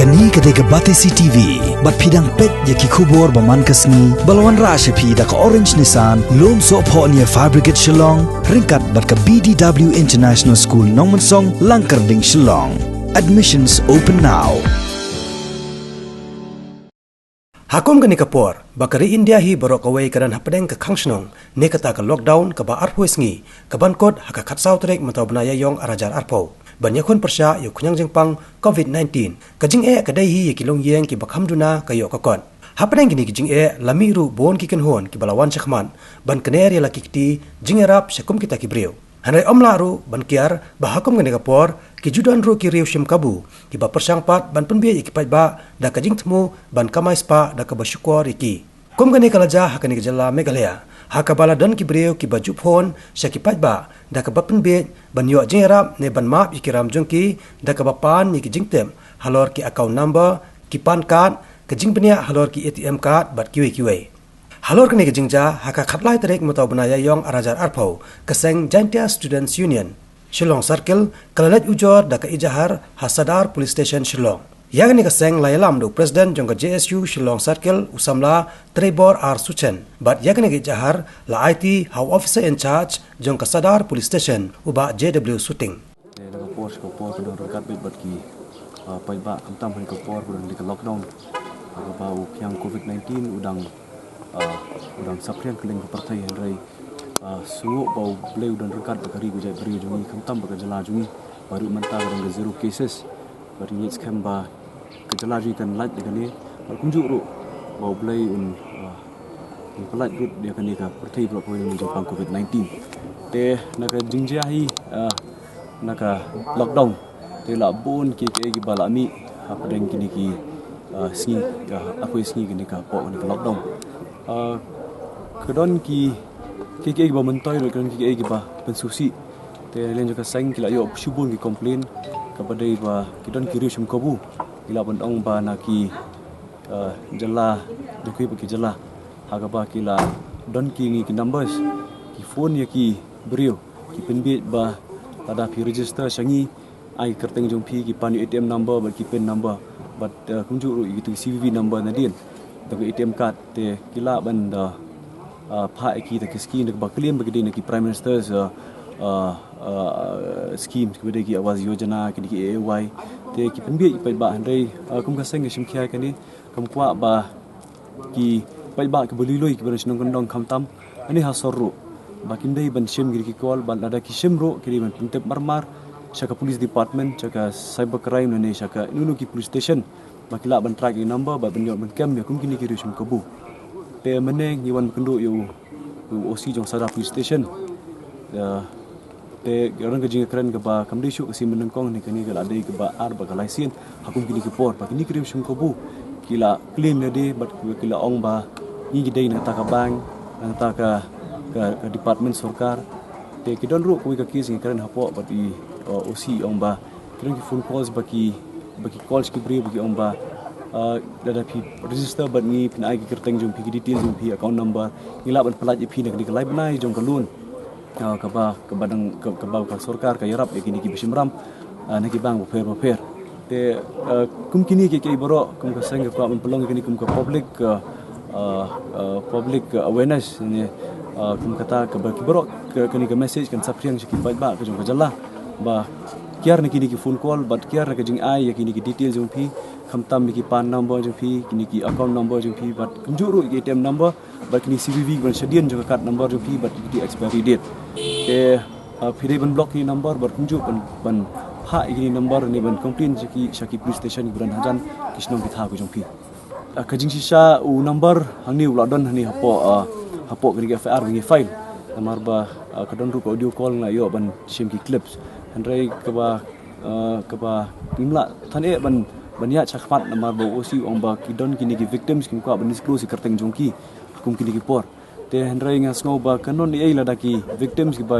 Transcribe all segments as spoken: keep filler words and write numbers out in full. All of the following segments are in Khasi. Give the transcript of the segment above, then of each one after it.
Kane ka dei ka Batesi T V, bad phi dang peit ïa ki khubor ba man ka sngi, ba la wanrah sha phi da ka Orange Nissan, Lumsohphoh near Fire Brigade Shillong, ryngkat bad ka B D W International School Nongmensong, Langkyrding, Shillong. Admissions open now. Ha kum kane ka por, ba ka ri India hi baroh kawei ka don hapdeng ka khang shnong, ne kata ka lockdown kaba arphew sngi, kaban kut ha ka khatsaw tarik mynta u bnai Ïaïong arhajar arphew. Ban ïakhun pyrshah ïa u khñiang jingpang covid nineteen, ka jingeh ka dei hi ïa ki longïing kiba kham duna ka ïoh ka kot. Hapdeng kine ki jingeh, la mih ruh bun ki kynhun kiba la wan shakhmat ban kner ïa la ki kti jingïarap sha kum kita ki briew. Hynrei ym lah ruh ban kiar ba ha kum kane ka por, ki ju don ruh ki riew shim kabu kiba pyrshang pat ban pynbieit ïa ki paidbah da ka jingthmu ban kamai spah da kaba shukor ïa ki. Kum kane ka la jia ha kane ka jylla Meghalaya, ha kaba la don ki briew kiba ju phone sha ki paidbah da kaba pynbieit ban ïoh jingïarap ne ban map ïa ki ram jong ki da kaba pan ïa ki jingtip halor ki account number, ki PAN card, ka jingbniah halor ki A T M card bad kiwei kiwei. Halor kane ka jingjia, ha ka khatlai tarik mynta u bnai Ïaïong arhajar arphew, ka seng Jaintia Students Union Shillong Circle ka la leit ujor da ka ijahar ha Sadar Police Station Shillong. Ïa kane ka seng la ïalam da u President jong ka J S U Shillong Circle, u samla Treibor R Suchen, bad ïa kane ka ijahar la aiti ha u Officer in Charge jong ka Sadar Police Station, u Bah J W Suting. Te na ka por sha ka por ka don ryngkat beit bad ki, ah, paidbah, khamtam ha ka por ka don ka lockdown, ha kaba u khñiang covid nineteen u dang, ah, u dang saphriang kylleng ka pyrthei, hynrei, ah, shuh ba U Blei u don ryngkat bad ka ri ka jaitbynriew jong ngi, khamtam bad ka jylla jong ngi, ba ruh mynta ka don ka zero cases. Bad ngi ngeit skhem ba ka jylla jong ngi kan lait da kane, bad kumjuh ruh ba U Blei un, ah, un pyllait lut ïa kane ka pyrthei baroh kawei na ka jingpang covid nineteen. Te na ka jingjia hi, ah, na ka lockdown, te la bun kiei kiei kiba la mih hapdeng kine ki, ah, sngi, ah, arphew sngi kane ka pok kane ka lockdown. Ah, ka don ki kiei kiei kiba myntoi, ka don kiei kiei kiba pynsngewsih. Te lane jong ka seng ki la ïoh shibun ki complain, kaba dei ba ki don ki riew shim kabu, ki la ban ong ba na ki, eh, jylla, jong kiwei pat ki jylla, ha kaba ki la don kine ki numbers, ki phone ïa ki briew, ki pynbieit ba lada phi register sha ngi, ai kyrteng jong phi, ki pan ïa u A T M number bad ki pin number, bad, eh, kumjuh ruh ïa ki tu C V V number nadien, da ka A T M card, te ki lah ban da, eh, phah ïa ki da ki scheme da kaba claim ba ki dei na ki Prime Minister's, eh, eh, eh, scheme, kiba dei ki Awas Yojana, ki dei ki A A Y, te ki pynbieit ïa ki paidbah, hynrei, eh, kum ka seng ka shim khia ïa kane, kam kwah ba ki paidbah kiba lui lui, kiba don shnong kyndong, khamtam hangne ha sor ruh, ba kim dei ban shim kine ki call, bad lada ki shim ruh, ki dei ban pyntip marmar sha ka police department, sha ka cyber crime, lane sha kano kano ki police station, ba ki lah ban track ïa ki number, bad ban ïoh ban kem ïa kum kine ki riew shim kabu. Te mynne ngi wan kynduh ïa u, u O C jong Sadar Police Station. Eh, te ka don ka jingkren kaba kam dei shuh ka sien ba nyngkong, ne kane ka la dei kaba ar bad ka lai sien ha kum kine ki por, ba kine ki riew shim kabu ki la claim ïa lade, bad ki la ong ba ngi ki dei na kata ka bank, na kata ka, ka, ka department sorkar. Te ki don ruh kawei ka case ngi kren hapoh, bad i, uh, O C ong ba ki don ki phone calls ba ki, ba ki call sha ki briew ba ki ong ba, uh, lada phi register bad ngi, phin ai ki kyrteng jong phi, ki details jong phi, account number, ngi lah ban pyllait ïa phi na kane ka lai bnai jong ka loan, uh, kaba, kaba dang, ka-, kaba ka sorkar ka ïarap ïa kine kiba shim ram, uh, na ki bank bapher bapher. Te, uh, kum kine kiei kiei baroh, kum ka seng ka kwah ban pynlong ïa kane kum ka public, uh, uh, uh, public, uh, awareness, ne, uh, kum kata kaba ki baroh, ka, kane ka message kan saphriang sha ki paidbah ka jong ka jylla, ba kiar na kine ki phone call, bad kiar na ka jingai ïa kine ki details jong phi, khamtam ïa ki PAN number jong phi, kine ki account number jong phi, bad kumjuh ruh ïa ki A T M number, bad kine C V V, ban shadien jong ka card number jong phi, bad ki expiry date. Te, uh, phi dei ban block ïa ki number, bad kumjuh ban, ban phah ïa kine number, ne ban complain sha ki, sha ki police station kiba don hajan ki shnong ki thaw ka jong phi. Ah, ka jingshisha u number hangne u la don hangne hapoh, ah, hapoh kane ka F I R ba ngi file. Namar ba, ah, ka don ruh ka audio call, nga ïoh ban shim ki clips. Hynrei kaba, ah, kaba ngim lah than eh ban, ban ïaid shakhmat, namar ba u O C u ong ba ki don kine ki victims, kim kwah ban disclose ki kyrteng jong ki ha kum kine ki por. Te hynrei nga sngew ba kan don ei ei lada ki victims kiba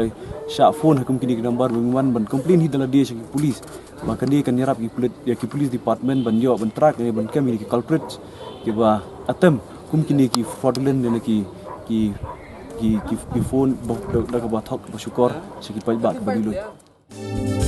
shah phone ha kum kine ki number, ba ngin wan ban complain hi da lade sha ki police, ba kane kan ïarap ki poli-, ïa ki police department ban ïoh ban track ne ban kem ïa ki culprits kiba attempt kum kine ki fraudulent ne ki, ki, ki, ki, ki phone ba, da, da kaba thok ba shukor sha ki paidbah kiba lui lui.